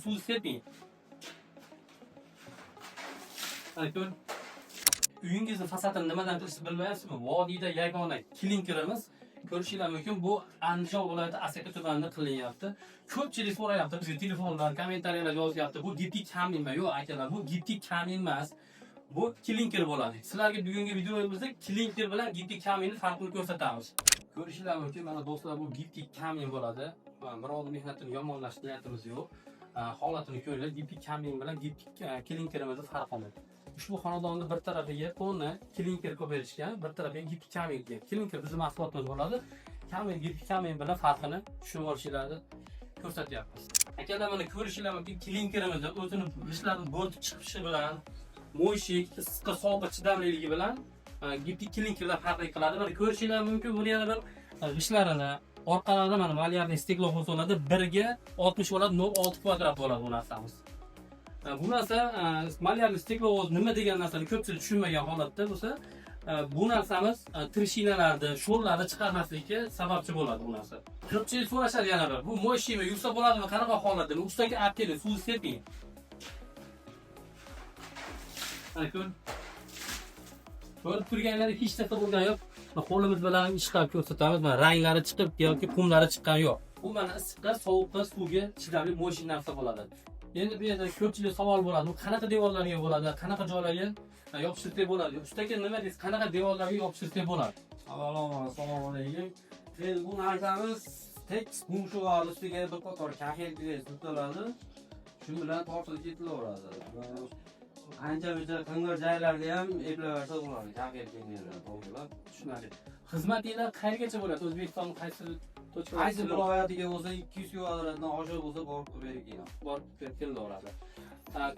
Suv seping. Mana ko'r. Uyingizni fasadini nimadan qilishni bilmayapsizmi? Vodiyda yagona klinkerimiz, ko'rishinglar mumkin. Bu Andijon viloyati Asaka tumanida qilinyapti. Ko'pchilik so'rayapti bizga, telefonlar, kommentariyalar yozyapti. Bu гибкий камень mi? Yo'q, akalar, bu гибкий камень emas. Bu klinker bo'ladi. Sizlarga bugungi videomizda klinker bilan гибкий камень ni farqini ko'rsatamiz. Ko'rishinglar mumkin, mana do'stlar, bu гибкий камень bo'ladi. Birovning mehnatini yomonlash niyatimiz yo'q. Holatini ko'ringlar, гибкий камень bilan гибкий klinkerimizni farqini. Ushbu xonadonni bir tarafiga полный klinker qilib berishgan, bir tarafiga гибкий камень qilgan. Klinker bizning mahsulotimiz bo'ladi. Камень, гибкий камень bilan farqini tushunib olishinglarni ko'rsatyapmiz. Akalar, mana ko'rishinglar mumkin, klinkerimizni o'zini g'ishtlarni bo'rtib chiqishi bilan, mo'yshik, issiqqa, sovuqqa chidamliligi bilan гибкий klinkerlar farqli qiladi. Mana ko'rishinglar mumkin, buni yana bir g'ishtlarini orqalarida mana малярный стекло bo'ladi, 1 ga 60 bo'ladi, 0,6 kvadrat bo'ladi bu narsamiz. Bu narsa малярный стекло nima degan narsani ko'pchilik tushunmagan holatda bo'lsa, bu narsamiz трещина larni, sho'rlarni chiqarmaslikka sababchi bo'ladi bu narsa. Ko'pchilik so'rashadi yana bir, bu mo'yshikmi, yursa bo'ladimi, qanaqa holatda? Ustaga olib keling, suv seping. Mana ko'r. Ko'rib turganlar, hech narsa bo'lgani yo'q. Mana qo'limiz bilan ishqab ko'rsatamiz. Mana ranglari chiqib yoki qumlari chiqqani yo'q. Bu mana issiqqa, sovuqqa, suvga chidamli mo'yshik narsa bo'ladi. Endi bu yerda ko'pchilik savol bo'ladi. Bu qanaqa devorlarga bo'ladi, qanaqa joylarga yopishtirsak bo'ladi? Ustaga nima deysiz? Qanaqa devorlarga yopishtirsak bo'ladi? Avvalambor, assalomu alaykum. Endi bu narsamiz tekis qumshuvar ustiga bir qator kaxel surtiladi. Shu bilan tortilib ketilaveradi. Ancha muncha qing'ir joylarda ham eplaversa bo'ladi. Kaxel bilan to'g'rilab. Tushunarli. Xizmatinglar qayergacha bo'ladi? O'zbekistonning qaysi точка Qaysi viloyatiga bo'lsa, 200 kvadratdan oshiq bo'lsa, borib berib kelamiz. Borib kelaveradi.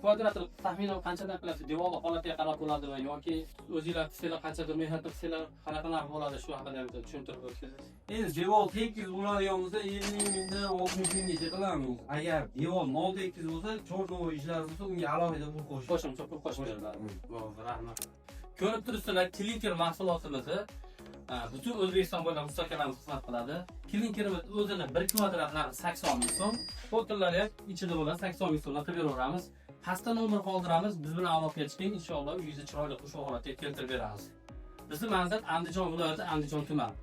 Kvadratini taxminan qanchadan qilasiz? Devorli holatiga qarab bo'ladimi yoki o'zinglar qilsanglar, qanchadir mehnat qilsanglar, qanaqa narx bo'ladi? Shu haqida ham bitta tushuntirib o'tsangiz. Endi devor tekis bo'ladigan bo'lsa, 50 mingdan 60 minggacha qilamiz. Agar devor nol tekis bo'lsa, черновой ishlar bo'lsa, unga alohida pul qo'shib Qo'shimcha pul qo'shib beriladi. Bo'ldi, rahmat. Ko'rib turibsizlar, klinker mahsulotimizni butun O'zbekiston bo'ylab usta akalarimiz xizmat qiladi. Klinkerimiz o'zini 1 kvadrat narxi 80 ming so'm. Fotolar ham ichida bo'ladi, 80 ming so'mdan qilib beraveramiz. Pastda nomer qoldiramiz, biz bilan aloqaga chiqing, inshaalloh uyingizni chiroyli xush holatga keltirib beramiz. Bizni manzil Andijon viloyati, Andijon tumani.